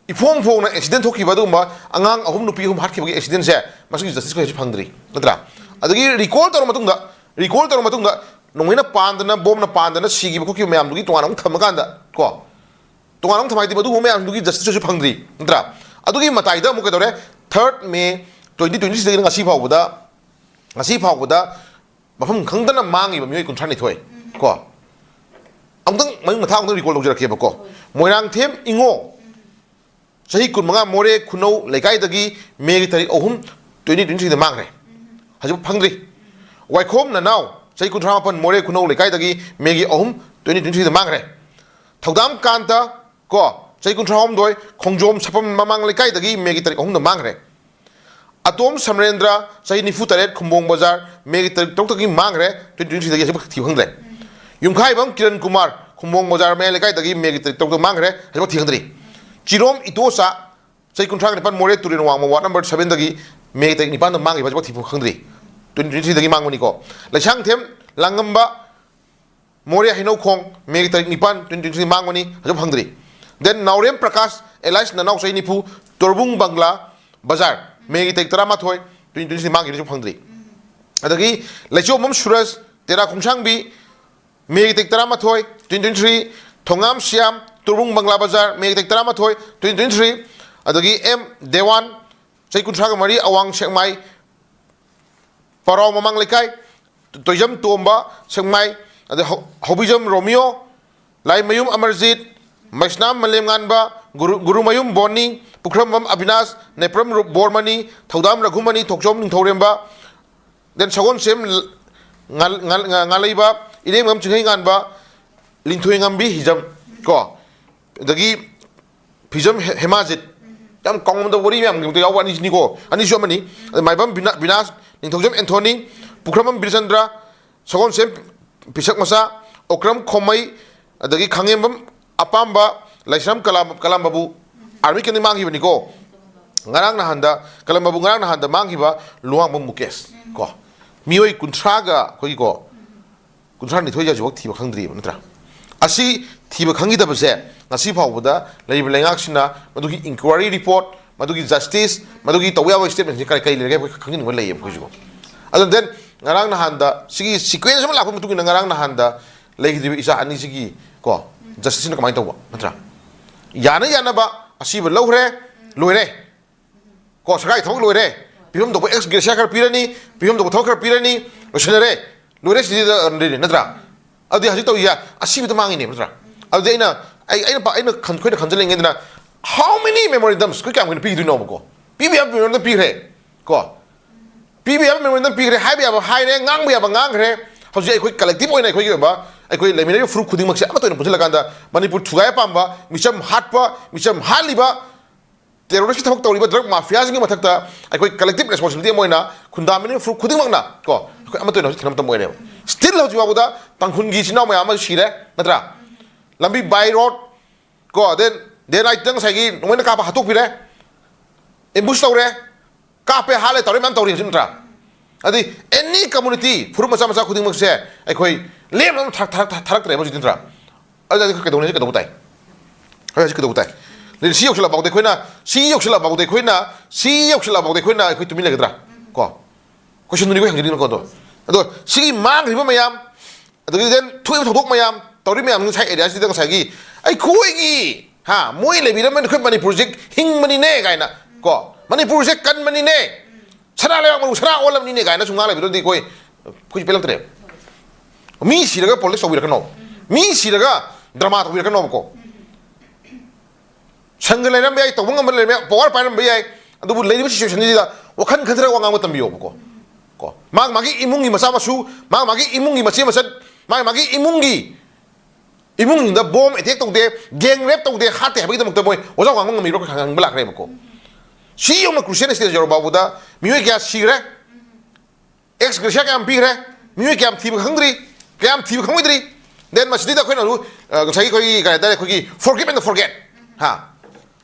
ꯏꯐꯣꯡ ꯐꯣꯡꯅ ꯑꯦꯛꯁꯤꯗꯦꯟ ꯊꯣꯛꯈꯤꯕ ꯑꯗꯨꯒꯨꯝꯕ ꯑꯉꯥꯡ ꯑꯍꯨꯝ ꯅꯨꯄꯤ ꯑꯍꯨꯝ ꯍꯥꯠꯈꯤꯕꯒꯤ ꯑꯦꯛꯁꯤꯗꯦꯟꯁꯦ, ꯃꯁꯤꯒꯤ ꯖꯁꯇꯤꯁ ꯑꯩꯈꯣꯏ ꯍꯧꯖꯤꯛ ꯐꯪꯗ꯭ꯔꯤ, ꯅꯠꯇ꯭ꯔꯥ? ꯑꯗꯒꯤ ꯔꯤꯀꯣꯜ ꯇꯧꯔ ꯃꯇꯨꯡꯗ, ꯔꯤꯀꯣꯜ ꯇꯧꯔ ꯃꯇꯨꯡꯗ ꯅꯣꯡꯃꯩꯅ ꯄꯥꯟꯗꯅ, ꯕꯣꯝꯅ ꯄꯥꯟꯗꯅ ꯁꯤꯈꯤꯕ ꯈꯣꯠꯈꯤꯕ ꯃꯌꯥꯝꯗꯨꯒꯤ ꯇꯣꯉꯥꯟꯅ ꯑꯃꯨꯛ ꯊꯝꯃꯀꯥꯟꯗ ꯀꯣ, ꯇꯣꯉꯥꯟꯅ ꯑꯃꯨꯛ ꯊꯝꯃ ꯍꯥꯏꯗꯤ ꯃꯗꯨꯒꯨꯝꯕ ꯃꯌꯥꯝꯗꯨꯒꯤ ꯖꯁꯇꯤꯁꯁꯨ ꯐꯪꯗ꯭ꯔꯤ, ꯅꯠꯇ꯭ꯔꯥ? ꯑꯗꯨꯒꯤ ꯃꯇꯥꯏꯗ ꯑꯃꯨꯛ ꯀꯩꯗꯧꯔꯦ? Third May twenty twenty six ꯗꯒꯤꯅ ꯉꯁꯤ ꯐꯥꯎꯕꯗ, ꯉꯁꯤ ꯐꯥꯎꯕꯗ ꯃꯐꯝ ꯈꯪꯗꯅ ꯃꯥꯡꯉꯤꯕ ꯃꯤꯑꯣꯏ ꯀꯨꯟꯊ꯭ꯔꯥ ꯅꯤꯊꯣꯏ ꯀꯣ, ꯑꯃꯨꯛꯇꯪ ꯃꯃꯤꯡ ꯃꯊꯥ ꯑꯃꯨꯛꯇꯪ ꯔꯤꯀꯣꯜ ꯇꯧꯖꯔꯛꯀꯦꯕꯀꯣ꯫ ꯃꯣꯏꯔꯥꯡꯊꯦꯝ ꯏꯉꯣ, ꯆꯍꯤ ꯀꯨꯟꯃꯉꯥ, ꯃꯣꯔꯦ ꯈꯨꯅꯧ ꯂꯩꯀꯥꯏꯗꯒꯤ ꯃꯦꯒꯤ ꯇꯥꯔꯤꯛ ꯑꯍꯨꯝ, twenty twenty three ꯗ ꯃꯥꯡꯈ꯭ꯔꯦ꯫ ꯍꯧꯖꯤꯛ ꯐꯪꯗ꯭ꯔꯤ꯫ ꯋꯥꯏꯈꯣꯝ ꯅꯅꯥꯎ, ꯆꯍꯤ ꯀꯨꯟꯊ꯭ꯔꯥ ꯃꯥꯄꯟ, ꯃꯣꯔꯦ ꯈꯨꯅꯧ ꯂꯩꯀꯥꯏꯗꯒꯤ ꯃꯦꯒꯤ ꯑꯍꯨꯝ, twenty twenty three ꯗ ꯃꯥꯡꯈ꯭ꯔꯦ꯫ ꯊꯧꯗꯥꯝ ꯀꯥꯟꯇ ꯀꯣ, ꯆꯍꯤ ꯀꯨꯟꯊ꯭ꯔꯥ ꯍꯨꯝꯗꯣꯏ, ꯈꯣꯡꯖꯣꯝ ꯁꯥꯄꯝ ꯃꯃꯥꯡ ꯂꯩꯀꯥꯏꯗꯒꯤ ꯃꯦꯒꯤ ꯇꯥꯔꯤꯛ ꯑꯍꯨꯝꯗ ꯃꯥꯡꯈ꯭ꯔꯦ꯫ ꯑꯇꯣꯝ ꯁꯃꯔꯦꯟꯗ꯭ꯔ, ꯆꯍꯤ ꯅꯤꯐꯨ ꯇꯔꯦꯠ, ꯈꯨꯝꯕꯣꯡ ꯕꯖꯥꯔ, ꯃꯦꯒꯤ ꯇꯥꯔꯤꯛ ꯇꯔꯨꯛꯇꯒꯤ ꯃꯥꯡꯈ꯭ꯔꯦ, twenty twenty three ꯗꯒꯤ ꯍꯧꯖꯤꯛ ꯊꯤꯕ ꯈꯪꯗ꯭ꯔꯦ꯫ ꯌꯨꯝꯈꯥꯏꯕꯝ ꯀꯤꯔꯟ ꯀꯨꯃꯥꯔ, ꯈꯨꯝꯕꯣꯡ ꯕꯖꯥꯔ ꯃꯌꯥꯏ ꯂꯩꯀꯥꯏꯗꯒꯤ ꯃꯦꯒꯤ ꯇꯥꯔꯤꯛ ꯇꯔꯨꯛꯇ ꯃꯥꯡꯈ꯭ꯔꯦ, ꯍꯧꯖꯤꯛꯐꯥꯎ ꯊꯤꯕ ꯈꯪꯗ꯭ꯔꯤ꯫ ꯆꯤꯔꯣꯝ ꯏꯇꯣꯆꯥ, ꯆꯍꯤ ꯀꯨꯟꯊ꯭ꯔꯥ ꯅꯤꯄꯥꯟ, ꯃꯣꯔꯦ ꯇꯨꯔꯦꯜ ꯋꯥꯡꯃ ward number seven ꯗꯒꯤ ꯃꯦꯒꯤ ꯇꯥꯔꯤꯛ ꯅꯤꯄꯥꯟꯗ ꯃꯥꯡꯈꯤꯕ ꯍꯧꯖꯤꯛꯐꯥꯎ ꯊꯤꯕ ꯈꯪꯗ꯭ꯔꯤ꯫ Twenty twenty three ꯗꯒꯤ ꯃꯥꯡꯕꯅꯤꯀꯣ꯫ ꯂꯩꯁꯥꯡꯊꯦꯝ ꯂꯥꯡꯉꯝꯕ, ꯃꯣꯔꯦ ꯍꯩꯅꯧꯈꯣꯡ, ꯃꯦꯒꯤ ꯇꯥꯔꯤꯛ ꯅꯤꯄꯥꯟ, twenty twenty three ꯃꯥꯡꯕꯅꯤ, ꯍꯧꯖꯤꯛ ꯐꯪꯗ꯭ꯔꯤ꯫ Then ꯅꯥꯎꯔꯦꯝ ꯄ꯭ꯔꯀꯥꯁ, alias ꯅꯅꯥꯎ, ꯆꯍꯤ ꯅꯤꯐꯨ, ꯇꯣꯔꯕꯨꯡ ꯕꯪꯒ꯭ꯂꯥ ꯕꯖꯥꯔ, ꯃꯦꯒꯤ ꯇꯥꯔꯤꯛ ꯇꯔꯥꯃꯥꯊꯣꯏ, twenty twenty three ꯃꯥꯡꯈꯤꯕꯅꯤ, ꯍꯧꯖꯤꯛ ꯐꯪꯗ꯭ꯔꯤ꯫ ꯑꯗꯒꯤ ꯂꯩꯆꯣꯝꯕꯝ ꯁꯨꯔꯖ, ꯇꯦꯔꯥ ꯈꯣꯡꯁꯥꯡꯕꯤ, ꯃꯦꯒꯤ ꯇꯥꯔꯤꯛ ꯇꯔꯥꯃꯥꯊꯣꯏ, twenty twenty three, ꯊꯣꯉꯥꯝ ꯁꯤꯌꯥꯝ, ꯇꯣꯔꯕꯨꯡ ꯕꯪꯒ꯭ꯂꯥ ꯕꯖꯥꯔ, ꯃꯦꯒꯤ ꯇꯥꯔꯤꯛ ꯇꯔꯥꯃꯥꯊꯣꯏ, twenty twenty three, ꯑꯗꯒꯤ ꯑꯦꯝ ꯗꯦꯋꯥꯟ, ꯆꯍꯤ ꯀꯨꯟꯊ꯭ꯔꯥꯒ ꯃꯔꯤ, ꯑꯋꯥꯡ ꯁꯦꯛꯃꯥꯏ, ꯄꯔꯥꯎ ꯃꯃꯥꯡ ꯂꯩꯀꯥꯏ, ꯇꯣꯏꯖꯝ ꯇꯣꯝꯕ, ꯁꯦꯛꯃꯥꯏ, ꯑꯗꯩ ꯍꯧ-, ꯍꯧꯕꯤꯖꯝ ꯔꯣꯃꯤꯌꯣ, ꯂꯥꯏꯃꯌꯨꯝ ꯑꯃꯔꯖꯤꯠ, ꯃꯩꯁꯅꯥꯝ ꯃꯂꯦꯝꯉꯥꯟꯕ, ꯒꯨꯔꯨ-, ꯒꯨꯔꯨꯃꯌꯨꯝ ꯕꯣꯅꯤ, ꯄꯨꯈ꯭ꯔꯝꯕꯝ ꯑꯕꯤꯅꯥꯁ, ꯅꯦꯄ꯭ꯔꯝ ꯔꯨ-, ꯕꯣꯔꯃꯅꯤ, ꯊꯧꯗꯥꯝ ꯔꯘꯨꯃꯅꯤ, ꯊꯣꯛꯆꯣꯝ ꯅꯤꯡꯊꯧꯔꯦꯝꯕ, then ꯁꯒꯣꯜꯁꯦꯝ ꯉꯥ-, ꯉꯥ-, ꯉꯥ-, ꯉꯥꯂꯩꯕ, ꯏꯔꯦꯡꯕꯝ ꯆꯤꯡꯈꯩꯉꯥꯟꯕ, ꯂꯤꯟꯊꯣꯏꯉꯝꯕꯤ ꯍꯤꯖꯝ ꯀꯣ, ꯑꯗꯒꯤ ꯐꯤꯖꯝ ꯍꯦ-, ꯍꯦꯃꯥꯖꯤꯠ, ꯌꯥꯝ ꯀꯥꯎꯉꯝꯗꯕ ꯋꯥꯔꯤ ꯃꯌꯥꯝꯒꯤ ꯃꯇꯥꯡ ꯌꯥꯎꯕ ꯑꯅꯤꯁꯤꯅꯤꯀꯣ꯫ ꯑꯅꯤꯁꯨ ꯑꯃꯅꯤ꯫ ꯑꯗ ꯃꯥꯏꯕꯝ ꯕꯤꯅꯥ-, ꯕꯤꯅꯥꯁ, ꯅꯤꯡꯊꯧꯖꯝ ꯑꯦꯟꯊꯣꯅꯤ, ꯄꯨꯈ꯭ꯔꯝꯕꯝ ꯕꯤꯔꯆꯟꯗ꯭ꯔ, ꯁꯒꯣꯜꯁꯦꯝ ꯄꯤꯁꯛ ꯃꯆꯥ, ꯑꯣꯀ꯭ꯔꯝ ꯈꯣꯃꯩ, ꯑꯗꯒꯤ ꯈꯥꯉꯦꯝꯕꯝ ꯑꯄꯥꯝꯕ, ꯂꯥꯏꯁ꯭ꯔꯝ ꯀꯂꯥ-, ꯀꯂꯥꯝꯕꯕꯨ, army camp ꯇꯒꯤ ꯃꯥꯡꯈꯤꯕꯅꯤꯀꯣ꯫ ꯉꯔꯥꯡ ꯅꯍꯥꯟꯗ, ꯀꯂꯥꯝꯕꯕꯨ ꯉꯔꯥꯡ ꯅꯍꯥꯟꯗ ꯃꯥꯡꯈꯤꯕ ꯂꯨꯋꯥꯡꯕꯝ ꯃꯨꯀꯦꯁ ꯀꯣ꯫ ꯃꯤꯑꯣꯏ ꯀꯨꯟꯊ꯭ꯔꯥꯒ ꯑꯩꯈꯣꯏꯒꯤꯀꯣ, ꯀꯨꯟꯊ꯭ꯔꯥ ꯅꯤꯊꯣꯏ ꯍꯧꯖꯤꯛꯐꯥꯎ ꯊꯤꯕ ꯈꯪꯗ꯭ꯔꯤꯕ, ꯅꯠꯇ꯭ꯔꯥ? ꯑꯁꯤ ꯊꯤꯕ ꯈꯪꯈꯤꯗꯕꯁꯦ ꯉꯁꯤ ꯐꯥꯎꯕꯗ ꯂꯩꯔꯤꯕ ꯂꯩꯉꯥꯛꯁꯤꯅ ꯃꯗꯨꯒꯤ inquiry report, ꯃꯗꯨꯒꯤ justice, ꯃꯗꯨꯒꯤ ꯇꯧꯕ ꯌꯥꯕ statement ꯁꯤ ꯀꯔꯤ ꯀꯔꯤ ꯂꯩꯔꯒꯦ ꯑꯩꯈꯣꯏ ꯈꯪꯖꯅꯤꯡꯕ ꯂꯩꯌꯦꯕ ꯑꯩꯈꯣꯏꯁꯨ꯫ ꯑꯗꯨ then ꯉꯔꯥꯡ ꯅꯍꯥꯟꯗ ꯁꯤꯒꯤ sequence ꯑꯃ ꯂꯥꯛꯄ ꯃꯇꯨꯡ ꯏꯟꯅ ꯉꯔꯥꯡ ꯅꯍꯥꯟꯗ ꯂꯩꯈꯤꯗ꯭ꯔꯤꯕ ꯏꯆꯥ ꯑꯅꯤꯁꯤꯒꯤ ꯀꯣ justice ꯁꯤꯅ ꯀꯃꯥꯏꯅ ꯇꯧꯕ ꯅꯠꯇ꯭ꯔꯥ? ꯌꯥꯅ ꯌꯥꯅꯕ ꯑꯁꯤꯕ ꯂꯧꯈ꯭ꯔꯦ, ꯂꯣꯏꯔꯦ꯫ ꯀꯣ ꯁꯔꯀꯥꯔꯒꯤ ꯊꯕꯛ ꯂꯣꯏꯔꯦ, ꯄꯤꯐꯝ ꯊꯣꯛꯄ ex gratia ꯈꯔ ꯄꯤꯔꯅꯤ, ꯄꯤꯐꯝ ꯊꯣꯛꯄ ꯊꯕꯛ ꯈꯔ ꯄꯤꯔꯅꯤ, ꯂꯣꯏꯁꯤꯟꯅꯔꯦ, ꯂꯣꯏꯔꯦ꯫ ꯁꯤꯗ ꯅꯠꯇ꯭ꯔꯥ? ꯑꯗꯨꯗꯤ ꯍꯧꯖꯤꯛ ꯇꯧꯔꯤ ꯑꯁꯤꯕꯗ ꯃꯥꯡꯉꯤꯅꯦꯕ ꯅꯠꯇ꯭ꯔꯥ? ꯑꯗꯨꯗꯤ ꯑꯩꯅ ꯑꯩ ꯑꯩꯅ ꯄꯥ- ꯑꯩꯅ ꯈꯟ- ꯑꯩꯈꯣꯏꯅ ꯈꯟꯖꯜꯂꯤꯉꯩꯗꯅ how many memorandums ꯑꯩꯈꯣꯏ ꯀꯌꯥꯝ ꯀꯨꯏꯅ ꯄꯤꯈꯤꯗꯣꯏꯅꯣꯕꯀꯣ? ꯄꯤꯕ ꯌꯥꯕ memorandum ꯄꯤꯈ꯭ꯔꯦ ꯀꯣ, ꯄꯤꯕ ꯌꯥꯕ memorandum ꯄꯤꯈ꯭ꯔꯦ, ꯍꯥꯏꯕ ꯌꯥꯕ ꯍꯥꯏꯔꯦ, ꯉꯥꯡꯕ ꯌꯥꯕ ꯉꯥꯡꯈ꯭ꯔꯦ꯫ ꯍꯧꯖꯤꯛ ꯑꯩꯈꯣꯏ collective ꯑꯣꯏꯅ ꯑꯩꯈꯣꯏꯒꯤ ꯑꯣꯏꯕ ꯑꯩꯈꯣꯏ ꯂꯩꯃꯤꯟꯅꯔꯤꯕ ꯐꯨꯔꯨꯞ ꯈꯨꯗꯤꯡꯃꯛꯁꯦ ꯑꯃꯠꯇ ꯑꯣꯏꯅ ꯄꯨꯟꯁꯤꯜꯂꯀꯥꯟꯗ ꯃꯅꯤꯄꯨꯔ ꯊꯨꯒꯥꯏꯕ ꯄꯥꯝꯕ, ꯃꯤꯆꯝ ꯍꯥꯠꯄ, ꯃꯤꯆꯝ ꯍꯥꯠꯂꯤꯕ, terrorist ꯊꯕꯛ ꯇꯧꯔꯤꯕ drug mafia ꯁꯤꯡꯒꯤ ꯃꯊꯛꯇ ꯑꯩꯈꯣꯏ collective responsibility ꯑꯃ ꯑꯣꯏꯅ ꯈꯨꯟꯗꯥꯃꯤꯟꯅꯔꯤꯕ ꯐꯨꯔꯨꯞ ꯈꯨꯗꯤꯡꯃꯛꯅ ꯀꯣ ꯑꯩꯈꯣꯏ ꯑꯃꯠꯇ ꯑꯣꯏꯅ ꯍꯧꯖꯤꯛ ꯊꯦꯡꯅꯕ ꯃꯇꯝ ꯑꯣꯏꯔꯦꯕ꯫ Still ꯍꯧꯖꯤꯛ ꯐꯥꯎꯕꯗ ꯇꯥꯡꯈꯨꯜꯒꯤ ꯏꯆꯤꯟ ꯏꯅꯥꯎ ꯃꯌꯥꯝ ꯑꯃ ꯁꯤꯔꯦ ꯅꯠꯇ꯭ꯔꯥ? ꯂꯝꯕꯤ by road ꯀꯣ then day night ꯇ ꯉꯁꯥꯏꯒꯤ ꯅꯣꯡꯃꯩꯅ ꯀꯥꯞꯄ ꯍꯥꯠꯇꯣꯛꯄꯤꯔꯦ, ambush ꯇꯧꯔꯦ, ꯀꯥꯞꯄꯦ ꯍꯥꯠꯂꯦ ꯇꯧꯔꯦ ꯃꯌꯥꯝ ꯇꯧꯔꯤ ꯍꯧꯖꯤꯛ ꯅꯠꯇ꯭ꯔꯥ? ꯑꯗꯨꯗꯤ any community ꯐꯨꯔꯨꯞ ꯃꯆꯥ ꯃꯆꯥ ꯈꯨꯗꯤꯡꯃꯛꯁꯦ ꯑꯩꯈꯣꯏ ꯂꯦꯝꯅ ꯑꯗꯨꯝ ꯊꯥꯔꯛ- ꯊꯥꯔꯛ- ꯊꯥꯔꯛꯇ꯭ꯔꯦꯕ ꯍꯧꯖꯤꯛ ꯅꯠꯇ꯭ꯔꯥ? ꯑꯗꯨꯗꯤ ꯑꯩꯈꯣꯏ ꯀꯩꯗꯧꯅꯤ? ꯍꯧꯖꯤꯛ ꯀꯩꯗꯧꯕ ꯇꯥꯏ? ꯍꯧꯖꯤꯛ ꯀꯩꯗꯧꯕ ꯇꯥꯏ? ꯑꯗꯨꯗꯤ ꯁꯤ ꯌꯧꯁꯤꯜꯂꯛꯄ ꯐꯥꯎꯗ ꯑꯩꯈꯣꯏꯅ ꯁꯤ ꯌꯧꯁꯤꯜꯂꯛꯄ ꯐꯥꯎꯗ ꯑꯩꯈꯣꯏꯅ ꯁꯤ ꯌꯧꯁꯤꯜꯂꯛꯄ ꯐꯥꯎꯗ ꯑꯩꯈꯣꯏꯅ ꯑꯩꯈꯣꯏ ꯇꯨꯃꯤꯟ ꯂꯩꯒꯗ꯭ꯔꯥ? ꯀꯣ question ꯗꯨꯅꯤ ꯑꯩꯈꯣꯏ ꯍꯪꯖꯅꯤꯡꯕꯀꯣ ꯑꯗꯣ꯫ ꯑꯗꯣ ꯁꯤꯒꯤ ꯃꯥꯡꯈ꯭ꯔꯤꯕ ꯃꯌꯥꯝ, ꯑꯗꯒꯤ then ꯊꯣꯛꯏꯕ ꯊꯧꯗꯣꯛ ꯃꯌꯥꯝ, ꯇꯧꯔꯤ ꯃꯌꯥꯝ ꯉꯁꯥꯏ area ꯁꯤꯗ ꯉꯁꯥꯏꯒꯤ ꯑꯩꯈꯣꯏꯒꯤ ꯍꯥ ꯃꯣꯏ ꯂꯩꯕꯤꯔꯝꯕꯅꯤ ꯑꯩꯈꯣꯏ ꯃꯅꯤꯄꯨꯔꯁꯦ ꯍꯤꯡꯕꯅꯤꯅꯦ ꯀꯥꯏꯅ ꯀꯣ ꯃꯅꯤꯄꯨꯔꯁꯦ ꯀꯟꯕꯅꯤꯅꯦ ꯁꯅꯥ ꯂꯩꯕꯥꯛ ꯃꯔꯨ ꯁꯅꯥ ꯑꯣꯜꯂꯕꯅꯤꯅꯦ ꯀꯥꯏꯅ ꯁꯨꯝ ꯉꯥꯡ ꯂꯩꯕꯗꯨꯗꯤ ꯑꯩꯈꯣꯏ ꯑꯩꯈꯣꯏꯁꯨ ꯄꯦꯜꯂꯛꯇ꯭ꯔꯦꯕ꯫ ꯃꯤ ꯁꯤꯔꯒ politics ꯇꯧꯕꯤꯔꯛꯀꯅꯣ, ꯃꯤ ꯁꯤꯔꯒ drama ꯇꯧꯕꯤꯔꯛꯀꯅꯣꯕꯀꯣ꯫ ꯁꯪꯒ ꯂꯩꯔꯝꯕ ꯌꯥꯏ, ꯇꯧꯕ ꯉꯝꯕ ꯂꯩꯔꯝꯕ ꯌꯥꯏ, power ꯄꯥꯏꯔꯝꯕ ꯌꯥꯏ, ꯑꯗꯨꯕꯨ ꯂꯩꯔꯤꯕ situation ꯁꯤꯗ ꯋꯥꯈꯜ ꯈꯟꯊꯔꯒ ꯋꯥ ꯉꯥꯡꯕ ꯇꯝꯕꯤꯌꯣꯕꯀꯣ꯫ ꯀꯣ ꯃꯥꯒꯤ ꯃꯥꯒꯤ ꯏꯃꯨꯡꯒꯤ ꯃꯆꯥ ꯃꯁꯨ, ꯃꯥꯒꯤ ꯃꯥꯒꯤ ꯏꯃꯨꯡꯒꯤ ꯃꯆꯦ ꯃꯆꯟ, ꯃꯥꯒꯤ ꯃꯥꯒꯤ ꯏꯃꯨꯡꯒꯤ ꯏꯃꯨꯡꯁꯤꯡꯗ bomb attack ꯇꯧꯗꯦ, gang rape ꯇꯧꯗꯦ, ꯍꯥꯠꯇꯦ ꯍꯥꯏꯕꯒꯤꯗꯃꯛꯇ ꯃꯣꯏ ꯋꯥꯖꯥꯎ ꯉꯥꯡꯕ ꯉꯝꯃꯤꯕ꯭ꯔꯣ ꯍꯪꯕ ꯂꯥꯛꯈ꯭ꯔꯦꯕꯀꯣ꯫ ꯁꯤ ꯌꯧꯅ crucial stage ꯌꯧꯔ ꯐꯥꯎꯕꯗ ꯃꯤꯑꯣꯏ ꯀꯌꯥ ꯁꯤꯈ꯭ꯔꯦ, ex gratia ꯀꯌꯥꯝ ꯄꯤꯈ꯭ꯔꯦ, ꯃꯤꯑꯣꯏ ꯀꯌꯥꯝ ꯊꯤꯕ ꯈꯪꯗ꯭ꯔꯤ, ꯀꯌꯥꯝ ꯊꯤꯕ ꯈꯪꯉꯣꯏꯗ꯭ꯔꯤ꯫ Then ꯃꯁꯤꯗꯩꯗ ꯑꯩꯈꯣꯏꯅ ꯑꯃꯨꯛ, ꯑ, ꯉꯁꯥꯏꯒꯤ ꯑꯩꯈꯣꯏꯒꯤ ꯀꯩ ꯍꯥꯏꯇꯥꯔꯦ, ꯑꯩꯈꯣꯏꯒꯤ forgive and forget ꯍꯥ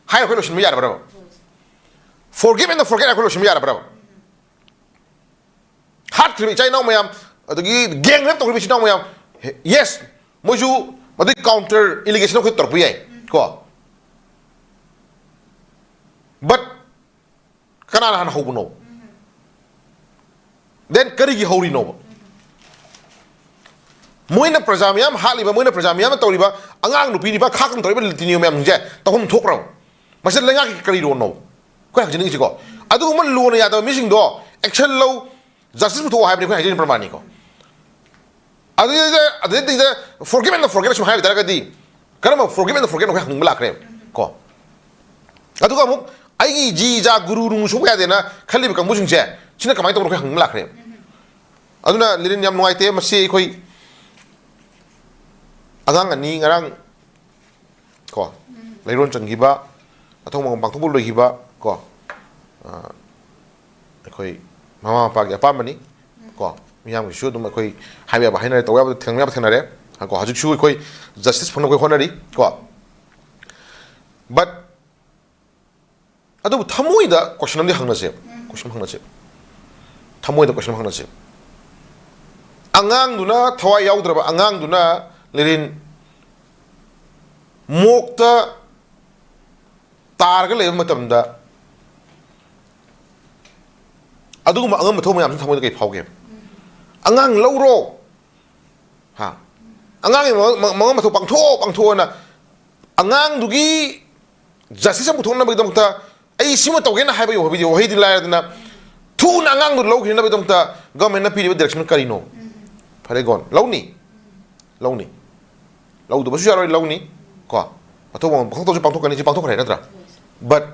ꯍꯥꯏꯔ ꯑꯩꯈꯣꯏ ꯂꯣꯏꯁꯤꯟꯕ ꯌꯥꯔꯕ꯭ꯔꯕ? Forgive and forget ꯑꯩꯈꯣꯏ ꯂꯣꯏꯁꯤꯟꯕ ꯌꯥꯔꯕ꯭ꯔꯕ? ꯍꯥꯠꯈ꯭ꯔꯤꯕ ꯏꯆꯥ ꯏꯅꯥꯎ ꯃꯌꯥꯝ, ꯑꯗꯒꯤ gang rape ꯇꯧꯈ꯭ꯔꯤꯕ ꯏꯆꯤꯟ ꯏꯅꯥꯎ ꯃꯌꯥꯝ, yes, ꯃꯣꯏꯁꯨ ꯃꯗꯨꯒꯤ counter allegation ꯑꯩꯈꯣꯏ ꯇꯧꯔꯛꯄ ꯌꯥꯏ꯫ ꯀꯣ, but ꯀꯅꯥꯅ ꯍꯥꯟꯅ ꯍꯧꯕꯅꯣ? Then ꯀꯔꯤꯒꯤ ꯍꯧꯔꯤꯅꯣꯕ? ꯃꯣꯏꯅ ꯄ꯭ꯔꯖꯥ ꯃꯤꯌꯥꯝ ꯍꯥꯠꯂꯤꯕ, ꯃꯣꯏꯅ ꯄ꯭ꯔꯖꯥ ꯃꯤꯌꯥꯝꯅ ꯇꯧꯔꯤꯕ, ꯑꯉꯥꯡ ꯅꯨꯄꯤ ꯅꯤꯄꯥ ꯈꯥꯛꯇꯅ ꯇꯧꯔꯤꯕ ꯂꯤꯇꯤꯅꯤꯌꯣ ꯃꯌꯥꯝꯁꯤꯡꯁꯦ ꯇꯧꯐꯝ ꯊꯣꯛꯄ꯭ꯔꯕ? ꯃꯁꯤ ꯂꯩꯉꯥꯛꯀꯤ ꯀꯔꯤ ꯔꯣꯜꯅꯣ? ꯑꯩꯈꯣꯏ ꯍꯪꯖꯅꯤꯡꯉꯤꯁꯤꯀꯣ꯫ ꯑꯗꯨꯒꯨꯝꯕ ꯂꯣꯅ ꯌꯥꯗꯕ ꯃꯤꯁꯤꯡꯗꯣ action ꯂꯧ, justice ꯄꯨꯊꯣꯛꯑꯣ ꯍꯥꯏꯕꯅꯤ ꯑꯩꯈꯣꯏ ꯍꯥꯏꯖꯔꯤꯕ ꯄ꯭ꯔꯃꯥꯟꯅꯤꯀꯣ꯫ ꯑꯗꯨꯗꯩꯗ, ꯑꯗꯨꯗꯩꯗ forgive and forget ꯁꯨꯝ ꯍꯥꯏꯕ ꯇꯥꯔꯒꯗꯤ, ꯀꯔꯝꯕ forgive and forget ꯑꯩꯈꯣꯏ ꯍꯪꯅꯤꯡꯕ ꯂꯥꯛꯈ꯭ꯔꯦ ꯀꯣ꯫ ꯑꯗꯨꯒ ꯑꯃꯨꯛ ꯑꯩꯒꯤ ꯖꯤ ꯖꯥ ꯒꯨꯔꯨ ꯅꯨꯡ ꯁꯣꯛꯄ ꯌꯥꯗꯦꯅ ꯈꯜꯂꯤꯕ ꯀꯥꯡꯕꯨꯁꯤꯡꯁꯦ, ꯁꯤꯅ ꯀꯃꯥꯏꯅ ꯇꯧꯕꯅꯣ ꯑꯩꯈꯣꯏ ꯍꯪꯅꯤꯡꯕ ꯂꯥꯛꯈ꯭ꯔꯦ ꯀꯣ꯫ ꯑꯗꯨꯅ ꯂꯤꯔꯤꯟ, ꯌꯥꯝ ꯅꯨꯡꯉꯥꯏꯇꯦ꯫ ꯃꯁꯤ ꯑꯩꯈꯣꯏ ꯑꯉꯥꯡ ꯑꯅꯤ ꯉꯔꯥꯡ ꯀꯣ, ꯂꯩꯔꯣꯟ ꯆꯟꯈꯤꯕ, ꯃꯊꯧ ꯃꯉꯝ ꯄꯥꯡꯊꯣꯛꯄ ꯂꯣꯏꯈꯤꯕ ꯀꯣ, ꯑ, ꯑꯩꯈꯣꯏ ꯃꯃꯥ ꯃꯄꯥꯒꯤ ꯑꯄꯥꯝꯕꯅꯤ ꯀꯣ꯫ ꯃꯤꯌꯥꯝꯒꯤꯁꯨ ꯑꯗꯨꯝ ꯑꯩꯈꯣꯏ ꯍꯥꯏꯕ ꯌꯥꯕ ꯍꯥꯏꯅꯔꯦ, ꯇꯧꯕ ꯌꯥꯕ, ꯊꯦꯡꯅꯕ ꯌꯥꯕ ꯊꯦꯡꯅꯔꯦ ꯀꯣ꯫ ꯍꯧꯖꯤꯛꯁꯨ ꯑꯩꯈꯣꯏ justice ꯐꯪꯅꯕ ꯑꯩꯈꯣꯏ ꯍꯣꯠꯅꯔꯤ ꯀꯣ꯫ But ꯑꯗꯨꯕꯨ ꯊꯃꯣꯏꯗ question ꯑꯃꯗꯤ ꯍꯪꯅꯁꯦꯕ꯫ Question ꯍꯪꯅꯁꯦꯕ꯫ ꯊꯃꯣꯏꯗ question ꯍꯪꯅꯁꯦꯕ꯫ ꯑꯉꯥꯡꯗꯨꯅ ꯊꯋꯥꯏ ꯌꯥꯎꯗ꯭ꯔꯕ ꯑꯉꯥꯡꯗꯨꯅ, ꯂꯤꯔꯤꯟ, ꯃꯣꯛꯇ ꯇꯥꯔꯒ ꯂꯩꯕ ꯃꯇꯝꯗ ꯑꯗꯨꯒꯨꯝꯕ ꯑꯉꯝꯕ ꯊꯧ ꯃꯌꯥꯝꯁꯤ ꯊꯃꯣꯏꯗ ꯀꯩ ꯐꯥꯎꯒꯦꯕ? ꯑꯉꯥꯡ ꯂꯧꯔꯣ꯫ ꯍꯥ? ꯑꯉꯥꯡꯒꯤ ꯃꯉꯝ-, ꯃꯉꯝ ꯃꯊꯧ ꯄꯥꯡꯊꯣꯛꯑꯣ, ꯄꯥꯡꯊꯣꯛꯑꯣꯅ ꯑꯉꯥꯡꯗꯨꯒꯤ justice ꯑꯃ ꯄꯨꯊꯣꯛꯅꯕꯒꯤꯗꯃꯛꯇ ꯑꯩ ꯁꯤꯃ ꯇꯧꯒꯦꯅ ꯍꯥꯏꯕꯒꯤ ꯋꯥꯍꯩꯗꯤ, ꯋꯥꯍꯩꯗꯤ ꯂꯥꯏꯔꯗꯅ, ꯊꯨꯅ ꯑꯉꯥꯡꯗꯨ ꯂꯧꯈꯤꯅꯕꯒꯤꯗꯃꯛꯇ government ꯅ ꯄꯤꯔꯤꯕ direction ꯀꯔꯤꯅꯣ? ꯐꯔꯦ, ꯒꯣꯟ, ꯂꯧꯅꯤ꯫ ꯂꯧꯅꯤ꯫ ꯂꯧꯗꯕꯁꯨ ꯌꯥꯔꯣꯏ, ꯂꯧꯅꯤ꯫ ꯀꯣ? ꯃꯊꯧ ꯃꯉꯝ ꯄꯥꯡꯊꯣꯛꯇꯧꯁꯨ ꯄꯥꯡꯊꯣꯛꯀꯅꯤ, ꯁꯤ ꯄꯥꯡꯊꯣꯛꯈ꯭ꯔꯦ ꯅꯠꯇ꯭ꯔꯥ? But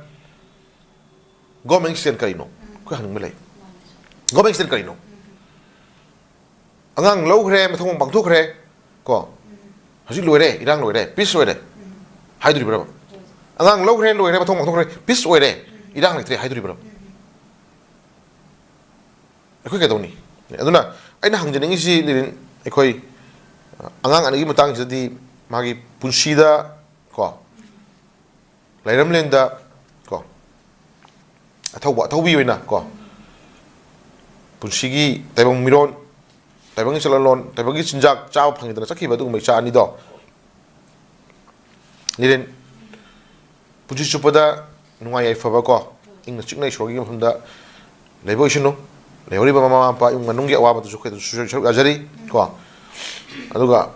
government stand ꯀꯔꯤꯅꯣ? ꯑꯩꯈꯣꯏ ꯍꯪꯅꯤꯡꯕ ꯂꯩ꯫ Government stand ꯀꯔꯤꯅꯣ? ꯑꯉꯥꯡ ꯂꯧꯈ꯭ꯔꯦ, ꯃꯊꯧ ꯃꯉꯝ ꯄꯥꯡꯊꯣꯛꯈ꯭ꯔꯦ, ꯀꯣ? ꯍꯧꯖꯤꯛ ꯂꯣꯏꯔꯦ, ꯏꯔꯥꯡ ꯂꯣꯏꯔꯦ, peace ꯑꯣꯏꯔꯦ ꯍꯥꯏꯗꯣꯔꯤꯕ꯭ꯔꯕ? ꯑꯉꯥꯡ ꯂꯧꯈ꯭ꯔꯦ, ꯂꯣꯏꯔꯦ, ꯃꯊꯧ ꯄꯥꯡꯊꯣꯛꯈ꯭ꯔꯦ, peace ꯑꯣꯏꯔꯦ, ꯏꯔꯥꯡ ꯂꯩꯇ꯭ꯔꯦ ꯍꯥꯏꯗꯣꯔꯤꯕ꯭ꯔꯕ? ꯑꯩꯈꯣꯏ ꯀꯩꯗꯧꯅꯤ? ꯑꯗꯨꯅ ꯑꯩꯅ ꯍꯪꯖꯅꯤꯡꯉꯤꯁꯤ, ꯂꯤꯔꯤꯟ, ꯑꯩꯈꯣꯏ, ꯑ, ꯑꯉꯥꯡ ꯑꯅꯤꯒꯤ ꯃꯇꯥꯡꯁꯤꯗꯗꯤ ꯃꯥꯒꯤ ꯄꯨꯟꯁꯤꯗ, ꯀꯣ, ꯂꯩꯔꯝꯂꯦꯟꯗ, ꯀꯣ, ꯑꯊꯧꯕ, ꯑꯊꯧꯕꯤ ꯑꯣꯏꯅ, ꯀꯣ, ꯄꯨꯟꯁꯤꯒꯤ ꯇꯥꯏꯕꯪ ꯃꯤꯔꯣꯟ, ꯇꯥꯏꯕꯪꯒꯤ ꯆꯠꯅꯂꯣꯟ, ꯇꯥꯏꯕꯪꯒꯤ ꯆꯤꯟꯖꯥꯛ ꯆꯥꯕ ꯐꯪꯉꯤꯗꯅ ꯆꯠꯈꯤꯕ ꯑꯗꯨꯒꯨꯝꯕ ꯏꯆꯥ ꯑꯅꯤꯗꯣ, ꯂꯤꯔꯦꯟ, ꯄꯨꯟꯁꯤ ꯆꯨꯞꯄꯗ ꯅꯨꯡꯉꯥꯏ ꯌꯥꯏꯐꯕ ꯀꯣ, ꯏꯪꯅ ꯆꯤꯛꯅ ꯏꯁꯣꯔꯒꯤ ꯃꯐꯝꯗ ꯂꯩꯕ ꯑꯣꯏꯁꯅꯨ꯫ ꯂꯩꯍꯧꯔꯤꯕ ꯃꯃꯥ ꯃꯄꯥ, ꯏꯃꯨꯡ ꯃꯅꯨꯡꯒꯤ ꯑꯋꯥꯕꯗꯨꯁꯨ ꯑꯩꯈꯣꯏꯗꯁꯨ ꯁꯔꯨꯛ ꯌꯥꯖꯔꯤ ꯀꯣ꯫ ꯑꯗꯨꯒ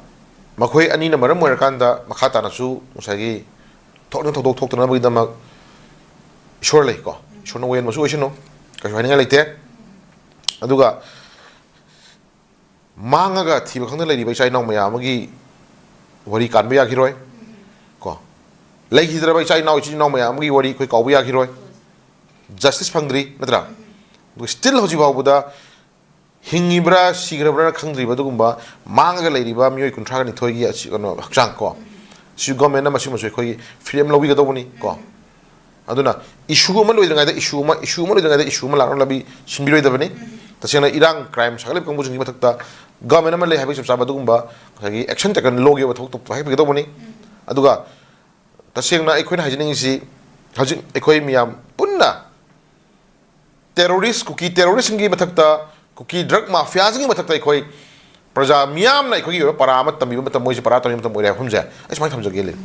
ꯃꯈꯣꯏ ꯑꯅꯤꯅ ꯃꯔꯝ ꯑꯣꯏꯔꯀꯥꯟꯗ ꯃꯈꯥ ꯇꯥꯅꯁꯨ ꯉꯁꯥꯏꯒꯤ ꯊꯣꯛꯅꯤꯡ ꯊꯧꯗꯣꯛ ꯊꯣꯛꯇꯅꯕꯒꯤꯗꯃꯛ ꯏꯁꯣꯔ ꯂꯩ ꯀꯣ, ꯏꯁꯣꯔꯅ ꯑꯣꯏꯍꯟꯕꯁꯨ ꯑꯣꯏꯁꯅꯨ, ꯀꯩꯁꯨ ꯍꯥꯏꯅꯤꯡꯉꯥꯏ ꯂꯩꯇꯦ꯫ ꯑꯗꯨꯒ ꯃꯥꯡꯉꯒ ꯊꯤꯕ ꯈꯪꯗꯅ ꯂꯩꯔꯤꯕ ꯏꯆꯥ ꯏꯅꯥꯎ ꯃꯌꯥꯝ ꯑꯃꯒꯤ ꯋꯥꯔꯤ ꯀꯥꯟꯕ ꯌꯥꯈꯤꯔꯣꯏ ꯀꯣ꯫ ꯂꯩꯈꯤꯗ꯭ꯔꯕ ꯏꯆꯥ ꯏꯅꯥꯎ, ꯏꯆꯤꯟ ꯏꯅꯥꯎ ꯃꯌꯥꯝ ꯑꯃꯒꯤ ꯋꯥꯔꯤ ꯑꯩꯈꯣꯏ ꯀꯥꯎꯕ ꯌꯥꯈꯤꯔꯣꯏ꯫ ꯖꯁꯇꯤꯁ ꯐꯪꯗ꯭ꯔꯤ, ꯅꯠꯇ꯭ꯔꯥ? ꯑꯗꯨꯒ ꯁ꯭ꯇꯤꯜ ꯍꯧꯖꯤꯛ ꯐꯥꯎꯕꯗ ꯍꯤꯡꯉꯤꯕ꯭ꯔꯥ ꯁꯤꯈ꯭ꯔꯕ꯭ꯔꯥ ꯈꯪꯗ꯭ꯔꯤꯕ ꯑꯗꯨꯒꯨꯝꯕ ꯃꯥꯡꯉꯒ ꯂꯩꯔꯤꯕ ꯃꯤꯑꯣꯏ ꯀꯨꯟꯊ꯭ꯔꯥꯒ ꯅꯤꯊꯣꯏꯒꯤ ꯑꯁꯤ ꯀꯩꯅꯣ ꯍꯛꯆꯥꯡ ꯀꯣ, ꯁꯤ ꯒꯣꯔꯃꯦꯟꯅ ꯃꯁꯤꯃꯁꯨ ꯑꯩꯈꯣꯏꯒꯤ ꯐ꯭ꯔꯤꯗꯝ ꯂꯧꯕꯤꯒꯗꯧꯕꯅꯤ ꯀꯣ꯫ ꯑꯗꯨꯅ ꯏꯁꯨ ꯑꯃ ꯂꯣꯏꯗ꯭ꯔꯤꯉꯩꯗ ꯏꯁꯨ ꯑꯃ, ꯏꯁꯨ ꯑꯃ ꯂꯣꯏꯗ꯭ꯔꯤꯉꯩꯗ ꯏꯁꯨ ꯑꯃ ꯂꯥꯛꯅꯕ ꯂꯝꯕꯤ ꯁꯤꯟꯕꯤꯔꯣꯏꯗꯕꯅꯤ꯫ ꯇꯁꯦꯡꯅ ꯏꯔꯥꯡ, ꯀ꯭ꯔꯥꯏꯝ ꯁꯥꯒꯠꯂꯤꯕ ꯀꯥꯡꯕꯨꯁꯤꯡꯒꯤ ꯃꯊꯛꯇ ꯒꯣꯔꯃꯦꯟ ꯑꯃ ꯂꯩ ꯍꯥꯏꯕꯒꯤ ꯆꯞ ꯆꯥꯕ ꯑꯗꯨꯒꯨꯝꯕ ꯉꯁꯥꯏꯒꯤ ꯑꯦꯛꯁꯟ ꯇꯦꯀꯟ ꯂꯧꯒꯦꯕ ꯊꯕꯛꯇꯣ ꯄꯥꯏꯈꯠꯄꯤꯒꯗꯧꯕꯅꯤ꯫ ꯑꯗꯨꯒ ꯇꯁꯦꯡꯅ ꯑꯩꯈꯣꯏꯅ ꯍꯥꯏꯖꯅꯤꯡꯉꯤꯁꯤ, ꯍꯧꯖꯤꯛ ꯑꯩꯈꯣꯏ ꯃꯤꯌꯥꯝ ꯄꯨꯟꯅ ꯇꯦꯔꯣꯔꯤꯁ, ꯀꯨꯀꯤ ꯇꯦꯔꯣꯔꯤꯁꯁꯤꯡꯒꯤ ꯃꯊꯛꯇ, ꯀꯨꯀꯤ ꯗ꯭ꯔꯒ ꯃꯥꯐꯤꯌꯥꯁꯤꯡꯒꯤ ꯃꯊꯛꯇ ꯑꯩꯈꯣꯏ ꯄ꯭ꯔꯖꯥ ꯃꯤꯌꯥꯝꯅ ꯑꯩꯈꯣꯏꯒꯤ ꯑꯣꯏꯕ ꯄꯔꯥ ꯑꯃ ꯇꯝꯕꯤꯕ ꯃꯇꯝ, ꯃꯣꯏꯁꯦ ꯄꯔꯥ ꯇꯝꯕꯤꯕ ꯃꯇꯝ ꯑꯣꯏꯔꯦ ꯍꯥꯏꯕ ꯃꯐꯝꯁꯦ ꯑꯩ ꯁꯨꯃꯥꯏꯅ ꯊꯝꯖꯒꯦ, ꯂꯤꯟ꯫